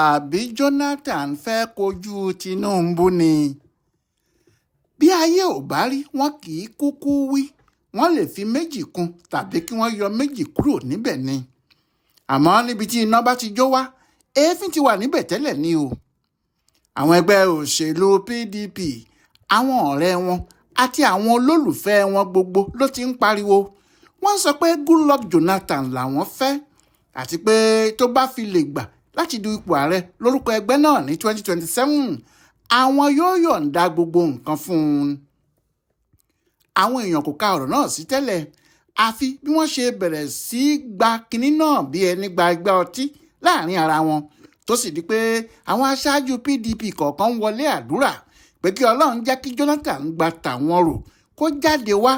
Àbí Jonathan fẹ́ẹ́ kojú Tinubu ni? Bí ayé ò bá rí, wọn kì í kúkú wí. Wọ́n lè fi méjì kún tàbí kí wọ́n yọ méjì kúrò níbẹ̀ ni. Àmọ́ níbi tí iná bá ti jó wá, èéfín ti wà níbẹ̀ tẹ́lẹ̀ ni o. Àwọn ẹgbẹ́ òṣèlú PDP, àwọn ọ̀rẹ́ wọn àti àwọn olólùfẹ́ wọn gbogbo ló ti ń pariwo. Wọ́n sọ pé Goodluck Jonathan làwọn fẹ́, àti pé tó bá fi lè gbà láti du ipò ààrẹ lórúkọ ẹgbẹ́ náà ní 2027, àwọn yóò yọ̀ǹda gbogbo nǹkan fún un. Àwọn èèyàn kò ka ọ̀rọ̀ náà sí tẹ́lẹ̀, àfi bí wọ́n ṣe bẹ̀rẹ̀ sí í gba kinní náà bí ẹni gba igbá ọtí láàrin ara wọn, tó sì di pé àwọn aṣáájú PDP kọ̀ọ̀kan ń wọlé àdúrà pé kí Ọlọ́run jẹ́ kí Jonathan gba tàwọn rò, kó jáde wá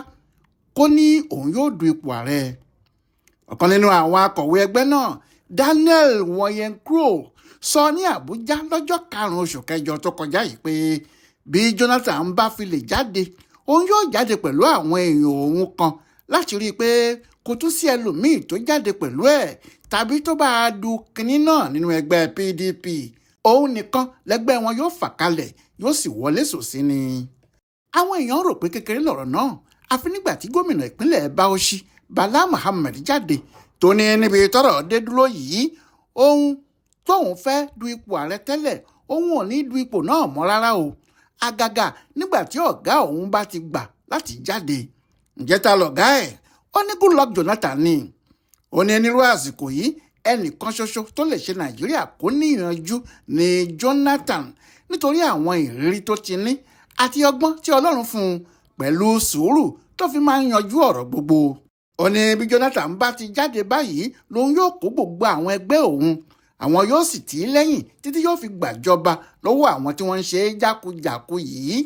kó ní òun yóò du ipò ààrẹ. Ọ̀kan nínú àwọn akọ̀wé ẹgbẹ́ náà, Daniel Nwayankwo, sọ ní Àbújá lọ́jọ́ 5 oṣù kẹjọ tó kọjá yìí pé bí Jonathan bá fi lè jáde, òun yóò jáde pẹ̀lú àwọn èèyàn òun kan láti rí i pé kò tún sí ẹlòmíì tó jáde pẹ̀lú ẹ̀ tàbí tó bá a du kinní náà nínú ẹgbẹ́ PDP. Òun nìkan lẹ́gbẹ́ wọn yóò fà kalẹ̀, yóò sì wọlé sòsí ni. Àwọn èèyàn rò pé kékeré lọ̀rọ̀ náà, àfi nígbà tí gómìnà ìpínlẹ̀ Bauchi, Bala Muhammed, jáde tó ní níbi tọ́rọ̀ dé dúró yìí, òun tóun fẹ́ du ipò ààrẹ tẹ́lẹ̀, òun ò ní du ipò náà mọ́ rárá o, àgàgà nígbà tí ọ̀gá òun bá ti gbà láti jáde. Ǹjẹ́ ta lọ̀gá ẹ̀? Ó ní Goodluck Jonathan ni. Ó ní nírú àsìkò yìí, ẹnìkan ṣoṣo tó lè ṣe Nàìjíríà kó níyanjú ní Jonathan, nítorí àwọn ìrírí tó ti ní àti ọgbọ́n tí Ọlọ́run fún un pẹ̀lú sùúrù tó fi máa ń yanjú ọ̀rọ̀ gbogbo. Ó ní bí Jonathan bá ti jáde báyìí, lòun yóò kó gbogbo àwọn ẹgbẹ́ òun, àwọn yóò sì tì í lẹ́yìn títí yóò fi gbàjọba lọ́wọ́ àwọn tí wọ́n ń ṣe é jákujàku yìí.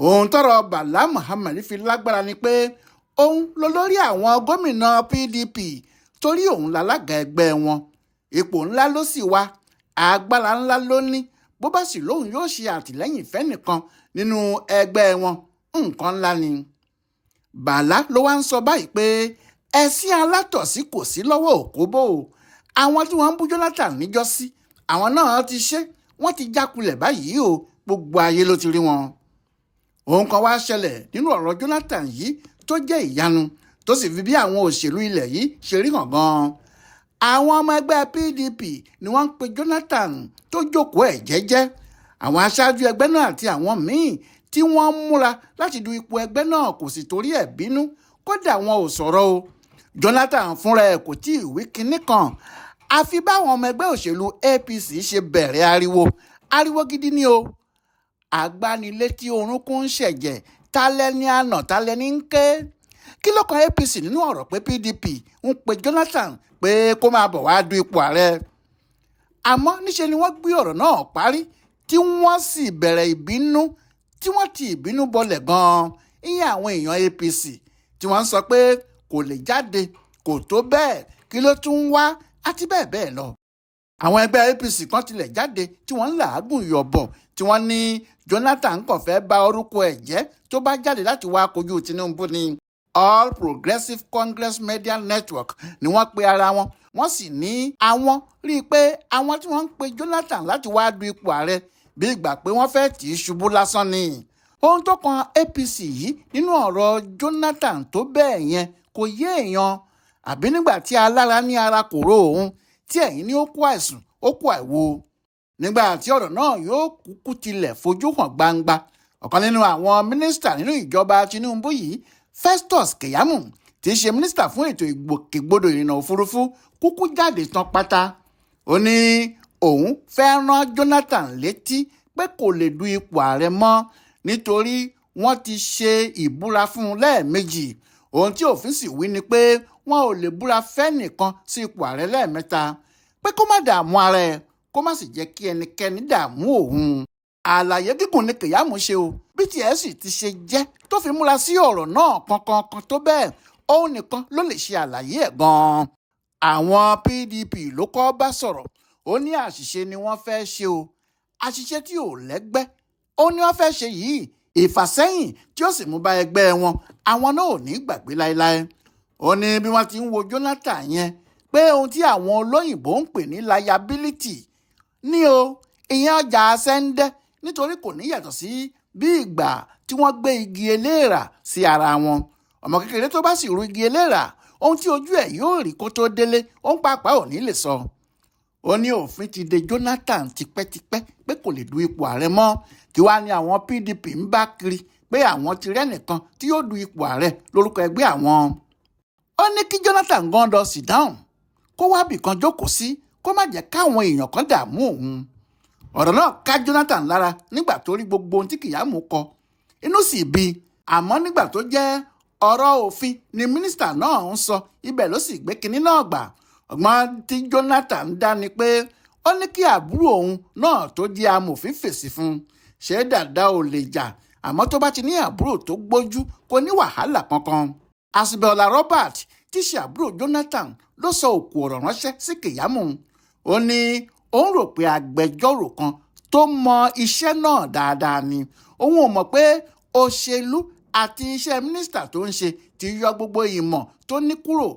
Ohun tọ́rọ̀ Bala Muhammed fi lágbára ni pé òun ló lórí àwọn gómìnà PDP, torí òun lálága ẹgbẹ́ wọn. Ipò ńlá ló sì wà, agbára ńlá ló ní. Bó bá sì lóun yóò ṣe àtìlẹ́yìn fẹ́nìkan nínú ẹgbẹ́ wọn, nǹkan ńlá ni. Bàlá ló wá ń sọ báyìí pé ẹ̀sìn alátọ̀sí kò sí lọ́wọ́ òkóbó o. Àwọn tí wọ́n ń bú Jonathan níjọ́sí, àwọn náà ti ṣe, wọ́n ti jákulẹ̀ báyìí o, gbogbo ayé ló ti rí wọn. Ohun kan wá ṣẹlẹ̀ nínú ọ̀rọ̀ Jonathan yìí tó jẹ́ ìyanu, tó sì fi bí àwọn òṣèlú ilẹ̀ yìí ṣe rí hàn gan-an. Àwọn ọmọ ẹgbẹ́ PDP ni wọ́n ń pe Jonathan tó jókòó ẹ̀ jẹ́jẹ́. Àwọn aṣáájú ẹgbẹ́ náà àti àwọn míì tí wọ́n ń múra láti du ipò ẹgbẹ́ náà kò sì torí ẹ̀ bínú, kódà wọn ò sọ̀rọ̀ o. Jonathan fúnra ẹ̀ kò tí ì wí kinní kan, àfi báwọn ọmọ ẹgbẹ́ òṣèlú APC ṣe bẹ̀rẹ̀ ariwo. Ariwo gidi ni o. Agbanilétí orúnkún ń ṣẹ̀jẹ̀, talẹ́ni àná, talẹ́ni ń ké? Kí ló kan APC nínú ọ̀rọ̀ pé PDP ń pe Jonathan pé kó máa bọ̀ wá du ipò ààrẹ? Àmọ́ níṣe ni wọ́n gbé ọ̀rọ̀ náà parí, tí wọ́n sì bẹ̀rẹ̀ ìbínú, tí wọ́n ti ìbínú bọlẹ̀ gan-an. Ìyẹn àwọn èèyàn APC tí wọ́n ń sọ pé kò lè jáde, kò tó bẹ́ẹ̀, kí ló tún ń wá, àti bẹ́ẹ̀ bẹ́ẹ̀ lọ. Àwọn ẹgbẹ́ APC kan tilẹ̀ jáde tí wọ́n ń làágùn yọ̀bọ̀, tí wọ́n ní Jonathan kò fẹ́ bà orúkọ ẹ̀ jẹ́ tó bá jáde láti wá kojú Tinubu ni. All Progressive Congress Media Network ni wọ́n pe ara wọn. Wọ́n sì ní àwọn rí i pé àwọn tí wọ́n ń pe Jonathan láti wá du ipò ààrẹ, bí ìgbà pé wọ́n fẹ́ tì í ṣubú lásán ni. Ohun tó kan APC yìí nínú ọ̀rọ̀ Jonathan tó bẹ́ẹ̀ yẹn kò yé èèyàn. Àbí nígbà tí alára ní ara kò ro òun, tí ẹ̀yin ní ó kó àìsùn, ó kó àìwo? Nígbà tí ọ̀rọ̀ náà yóò kúkú tilẹ̀ fojú hàn gbangba, ọ̀kan nínú àwọn mínísítà nínú ìjọba Tinubu yìí, Festus Keyamo, tí í ṣe mínísítà fún ètò ìgbòkègbodò ìrìnnà òfurufú, kúkú jáde tán pátá. Ó ní òun fẹ́ rán Jonathan létí pé kò lè du ipò ààrẹ mọ́, nítorí wọ́n ti ṣe ìbúra fún un lẹ́ẹ̀mejì. Ohun tí òfin sì wí ni pé wọn ò lè búra fẹ́nìkan sí ipò ààrẹ lẹ́ẹ̀mẹ́ta, pé kó má dààmú ara ẹ̀, kó má sì jẹ́ kí ẹnikẹ́ni dààmú òun. Àlàyé gígùn ni Keyamo ṣe o. Bí tiẹ̀ sì ti ṣe jẹ́ tó fi múra sí ọ̀rọ̀ náà kankankan tó bẹ́ẹ̀, òun nìkan ló lè ṣe àlàyé ẹ̀ gan-an. Àwọn PDP ló kọ́ bá sọ̀rọ̀. Ó ní àṣìṣe ni wọ́n fẹ́ ṣe o, àṣìṣe tí ò lẹ́gbẹ́ ó ní wọ́n fẹ́ ṣe yìí, ìfàsẹ́yìn tí ó sì mú bá ẹgbẹ́ wọn, àwọn náà ò ní gbàgbé láéláé. Ó ní bí wọ́n ti ń wo Jonathan yẹn, pé ohun tí àwọn olóyìnbó ń pè ní liability. ní o, ìyẹn ọjà Sẹ́ńdẹ́, nítorí kò ní yàtọ̀ sí bí ìgbà tí wọ́n gbé igi eléèrà sí ara wọn. Ọmọ kékeré tó bá sì ru igi eléèrà, ohun tí ojú ẹ̀ yóò rí kó tó délé, ó ń pàápàá ò ní lè sọ. Ó ní òfin ti de Jonathan tipẹ́tipẹ́ pé kò lè du ipò ààrẹ mọ́. Kí wàá ní àwọn PDP ń bá kiri pé àwọn ti rẹ́nìkan tí yóò du ipò ààrẹ lórúkọ ẹgbẹ́ àwọn. Ó ní kí Jonathan gan lọ sit down, kó wá bìkan jókòó sí, kó má jẹ́ káwọn èèyàn kan dààmú òun. Ọ̀rọ̀ náà ká Jonathan lára nígbà tó rí gbogbo ohun tí Keyamo kọ, inú sì bí. Àmọ́ nígbà tó jẹ́ ọ̀rọ̀ òfin ni mínísítà náà ń sọ, ibẹ̀ ló sì gbé kinní náà gbà. Ọgbọ́n tí Jonathan dá ni pé ó ní kí àbúrò òun náà tó jẹ́ amòfin fèsì fún un. Ṣé dàda ò lè jà, àmọ́ tó bá ti ní àbúrò tó gbójú kò ní wàhálà kankan. Àsìbẹ̀ọ̀lá Robert tí ṣe àbúrò Jonathan ló sọ òkú ọ̀rọ̀ ránṣẹ́ sí Keyamo. Ó ní òun rò pé agbẹjọ́rò kan tó mọ iṣẹ́ náà dáadáa ni. Òun ò mọ̀ pé òṣèlú àti iṣẹ́ mínísítà tó ń ṣe ti yọ gbogbo ìmọ̀ tó ní kúrò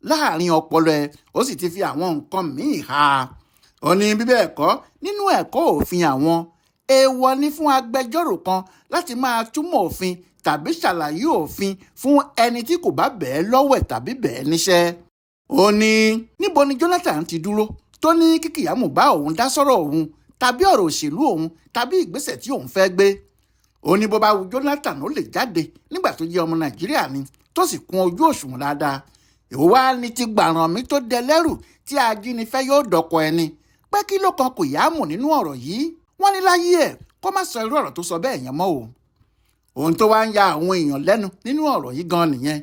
láàrin ọpọlọ ẹ̀, ó sì ti fi àwọn nǹkan míì ha. Ó ní bí bẹ́ẹ̀ kọ́, nínú ẹ̀kọ́ òfin àwọn, èèwọ̀ ni fún agbẹjọ́rò kan láti máa túmọ̀ òfin tàbí ṣàlàyé òfin fún ẹni tí kò bá bẹ̀ẹ́ lọ́wẹ̀ tàbí bẹ̀ẹ́ níṣẹ́. Ó ní níbo ni Jonathan ti dúró tó ní kí Keyamo bá òun dá sọ́rọ̀ òun tàbí ọ̀rọ̀ òṣèlú òun tàbí ìgbésẹ̀ tí òun fẹ́ gbé. Ó ní bó bá wu Jonathan ó lè jáde nígbà tó jẹ́ ọmọ Nàìjíríà ni, tó sì kún ojú òṣùwọ̀n dáadáa. Èwo wá ní ti gbàràn mi tó dẹlẹ́rù tí ajínigbé yóò dọkọ ẹni pé kí ló kan Keyamo nínú ọ̀rọ̀ yìí? Wọ́n ní láyé ẹ̀ kó má sọ irú ọ̀rọ̀ tó sọ bẹ́ẹ̀ yẹn mọ́ o. Ohun tó wá ń ya àwọn èèyàn lẹ́nu nínú ọ̀rọ̀ yìí gan nìyẹn.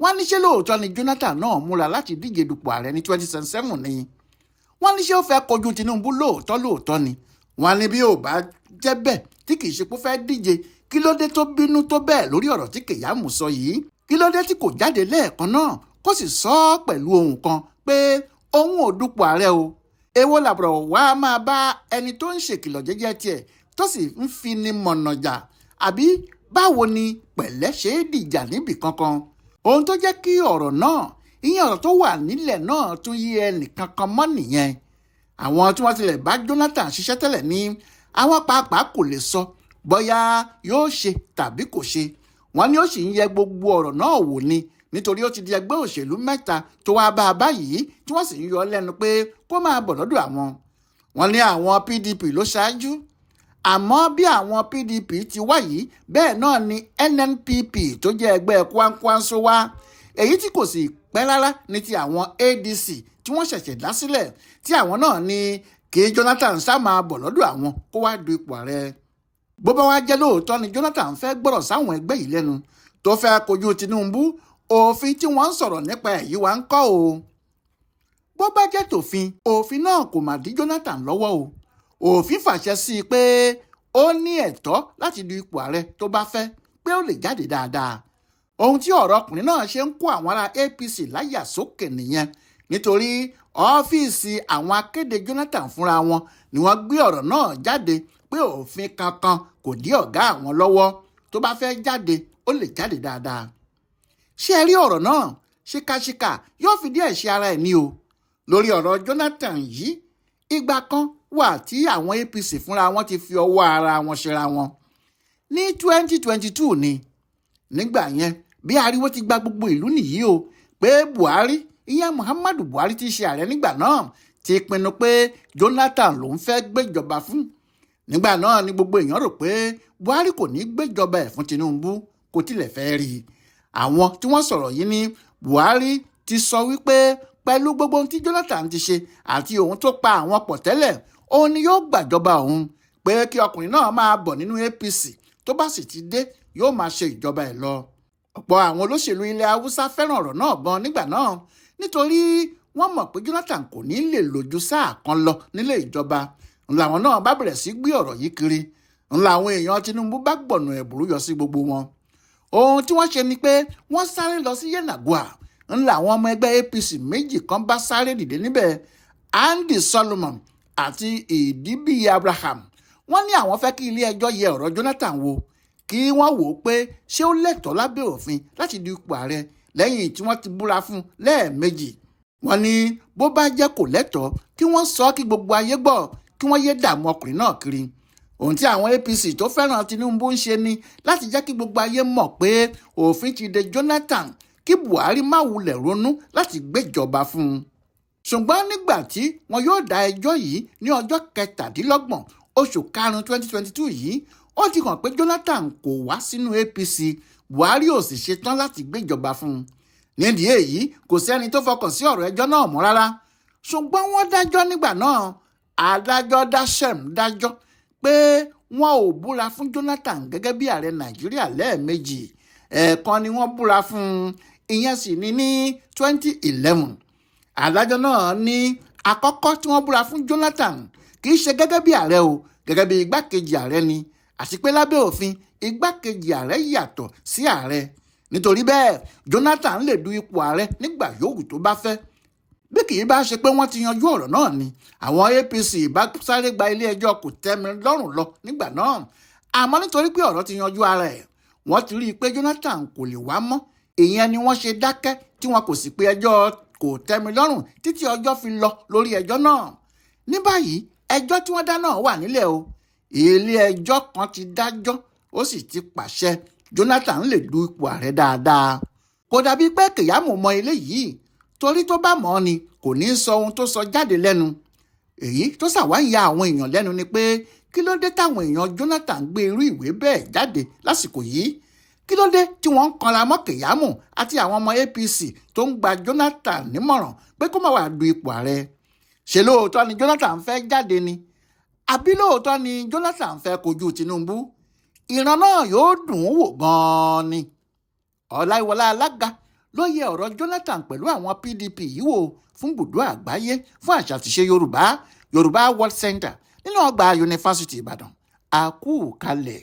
Wọ́n ní ṣé lóòótọ́ ni Jonathan náà múra láti díje dupò ààrẹ ní 2027 ni? Wọ́n ní ṣé ó fẹ́ kojú Tinubu lóòótọ́ lóòótọ́ ni? Wọ́n ní bí ó bá jẹ́ bẹ́ẹ̀ tí kì í ṣe pé ó fẹ́ díje, kí ló dé tó bínú tó bẹ́ẹ̀ lórí ọ̀rọ̀ tí Keyamo sọ yìí? Kí ló dé tí kò jáde lẹ́ẹ̀kan náà kó sì sọ ọ́ pẹ̀lú ohùn kan pé òun ò dupò ààrẹ o? Èwo làbọ̀rọ̀ wá máa bá ẹni tó ń ṣèkìlọ̀ jẹ́jẹ́ tiẹ̀ tó sì ń fi ni mọ̀nà jà? Àbí báwo ni pẹ̀lẹ́ ṣe é dìjà níbì kankan? Ohun tó jẹ́ kí ọ̀rọ̀ náà, ìyẹn ọ̀rọ̀ tó wà nílẹ̀ náà, tún yí ẹnì kankan mọ́ nìyẹn. Àwọn tí wọ́n tilẹ̀ bá Jonathan ṣiṣẹ́ tẹ́lẹ̀ ní àwọn pàápàá kò lè sọ bóyá yóò ṣe tàbí kò ṣe. Wọ́n ní ó sì ń yẹ gbogbo ọ̀rọ̀ náà wò ni, nítorí ó ti di ẹgbẹ́ òṣèlú mẹ́ta tó wá bá a báyìí tí wọ́n sì ń yọ lẹ́nu pé kó máa bọ̀ lọ́dọ̀ àwọn. Wọ́n ní àwọn PDP ló ṣáájú. Àmọ́ bí àwọn PDP ti wá yìí, bẹ́ẹ̀ náà ni NNPP tó jẹ́ ẹgbẹ́ Kwankwanso wá, èyí tí kò sì pẹ́ rárá ní ti àwọn ADC tí wọ́n ṣẹ̀ṣẹ̀ dá sílẹ̀, tí àwọn náà ní kí Jonathan sá máa bọ̀ lọ́dọ̀ àwọn kó wá du ipò ààrẹ. Bó bá wá jẹ́ lóòótọ́ ni Jonathan fẹ́ gbọ́rọ̀ sáwọn ẹgbẹ́ yìí lẹ́nu tó fẹ́ kojú Tinubu, òfin tí wọ́n ń sọ̀rọ̀ nípa èyí wá ń kọ́ o. Bó bá jẹ́ tòfin, òfin náà kò mà dí Jonathan lọ́wọ́ o. Òfin fàṣẹ sí i pé ó ní ẹ̀tọ́ láti du ipò ààrẹ tó bá fẹ́, pé ó lè jáde dáadáa. Ohun tí ọ̀rọ̀ ọkùnrin náà ṣe ń kó àwọn ará APC láyà sókè nìyẹn, nítorí ọ́fíìsì àwọn akéde Jonathan fúnra wọn ni wọ́n gbé ọ̀rọ̀ náà jáde pé òfin kankan kò dí ọ̀gá àwọn lọ́wọ́, tó bá fẹ́ jáde ó lè jáde dáadáa. Ṣé ẹ rí ọ̀rọ̀ náà? Ṣíkàṣíkà yóò fi díẹ̀ ṣe ara ẹ̀ ní o. Lórí ọ̀rọ̀ Jonathan yìí, ìgbà kan wà tí àwọn APC fúnra wọn ti fi ọwọ́ ara wọn ṣera wọn. Ní 2022 ni. Nígbà yẹn, bí ariwo ti gba gbogbo ìlú nìyí o, pé Buhari, ìyẹn Muhammadu Buhari ti ṣe ààrẹ nígbà náà, ti pinnu pé Jonathan lòún fẹ́ gbéjọba fún. Nígbà náà ni gbogbo èèyàn rò pé Buhari kò ní gbéjọba ẹ̀ fún Tinubu, kò tilẹ̀ fẹ́ rí i. Àwọn tí wọ́n sọ̀rọ̀ yìí ní Buhari ti sọ wípé pẹ̀lú gbogbo ohun tí Jonathan ti ṣe àti òun tó pa àwọn pọ̀ tẹ́lẹ̀, òun ni yóò gbàjọba òun, pé kí ọkùnrin náà máa bọ̀ nínú APC, tó bá sì ti dé yóò máa ṣe ìjọba ẹ̀ lọ. Ọ̀pọ̀ àwọn olóṣèlú ilẹ̀ Haúsá fẹ́ràn ọ̀rọ̀ náà gan nígbà náà, nítorí wọ́n mọ̀ pé Jonathan kò ní lè lò ju sáà kan lọ nílé ìjọba. Ńlá àwọn náà bá bẹ̀rẹ̀ sí gbé ọ̀rọ̀ yìí kiri. Ńlá àwọn èèyàn Tinubu bá gbọ̀nà ẹ̀bùrú yọ sí gbogbo wọn. Ohun tí wọ́n ṣe ni pé wọ́n sáré lọ sí Yenagoa. Ńlá àwọn ọmọ ẹgbẹ́ APC méjì kan bá sáré dìde níbẹ̀, Andy Solomon àti Ìdíbíyì Abraham. Wọ́n ní àwọn fẹ́ kí ilé ẹjọ́ yẹ ọ̀rọ̀ Jonathan wò, kí wọ́n wò ó pé ṣé ó lẹ́tọ̀ọ́ lábẹ́ òfin láti du ipò ààrẹ lẹ́yìn tí wọ́n ti búra fún lẹ́ẹ̀mejì. Wọ́n ní bó bá jẹ́ kò lẹ́tọ̀ọ́, kí wọ́n sọ kí gbogbo ayé gbọ́, kí wọ́n yéé dààmú ọkùnrin náà kiri. Ohun tí àwọn APC tó fẹ́ràn Tinubu ń ṣe ni láti jẹ́ kí gbogbo ayé mọ̀ pé òfin ti de Jonathan, kí Buhari má wulẹ̀ ronú láti gbéjọba fún un. Ṣùgbọ́n nígbà tí wọn yóò dá ẹjọ́ yìí ní ọjọ́ 27 oṣù karùn-ún 2022 yìí, ó ti hàn pé Jonathan kò wá sínú APC, Buhari ò sì ṣetán láti gbéjọba fún un. Nídìí èyí, kò sẹ́ni tó fọkàn sí ọ̀rọ̀ ẹjọ́ náà mọ́ rárá. Ṣùgbọ́n wọ́n dájọ́ nígbà náà. Adájọ́ Dashem dájọ́ pé wọn ò búra fún Jonathan gẹ́gẹ́ bí ààrẹ Nàìjíríà lẹ́ẹ̀mejì. Ẹ̀ẹ̀kan ni wọ́n búra fún un, ìyẹn sì ni ní 2011. Adájọ́ náà ní àkọ́kọ́ tí wọ́n búra fún Jonathan kì í ṣe gẹ́gẹ́ bí ààrẹ o, gẹ́gẹ́ bí igbákejì ààrẹ ni, àti pé lábẹ́ òfin, igbákejì ààrẹ yàtọ̀ sí ààrẹ. Nítorí bẹ́ẹ̀, Jonathan lè du ipò ààrẹ nígbà yòówù tó bá fẹ́. Bí kì í bá ṣe pé wọ́n ti yanjú ọ̀rọ̀ náà ni, àwọn APC bá sáré gba ilé ẹjọ́ kò tẹ́mi lọ́rùn lọ nígbà náà. Àmọ́ nítorí pé ọ̀rọ̀ ti yanjú ara ẹ̀, wọ́n ti rí i pé Jonathan kò lè wá mọ́, ìyẹn ni wọ́n ṣe dákẹ́ tí wọn kò sì pe ẹjọ́ kò tẹ́mi lọ́rùn títí ọjọ́ fi lọ lórí ẹjọ́ náà. Ní báyìí, ẹjọ́ tí wọ́n dá náà wà nílẹ̀ o. Ilé ẹjọ́ kan ti dájọ́, ó sì ti pàṣẹ Jonathan lè du ipò ààrẹ dáadáa. Kò dàbí pé Keyamo mọ eléyìí, torí tó bá mọ̀ ọ́ ni, kò ní í sọ ohun tó sọ jáde lẹ́nu. Èyí tó ṣàwáyà àwọn èèyàn lẹ́nu ni pé kí ló dé táwọn èèyàn Jonathan gbé irú ìwé bẹ́ẹ̀ jáde lásìkò yìí? Kí ló dé tí wọ́n ń kanra mọ́ Keyamo àti àwọn ọmọ APC tó ń gba Jonathan nímọ̀ràn pé kó má wàá du ipò ààrẹ? Ṣé lóòótọ́ ni Jonathan fẹ́ jáde ni, àbí lóòótọ́ ni Jonathan fẹ́ kojú Tinubu? Ìran náà yóò dùn ún wò gan-an ni. Ọláìwọlá Alága ló yẹ ọ̀rọ̀ Jonathan pẹ̀lú àwọn PDP yìí wò fún Bùdó Àgbáyé fún Àṣà àtiṣe Yorùbá, Yorùbá World Center, nínú ọgbà Yunifásitì Ìbàdàn. Àkú kalẹ̀.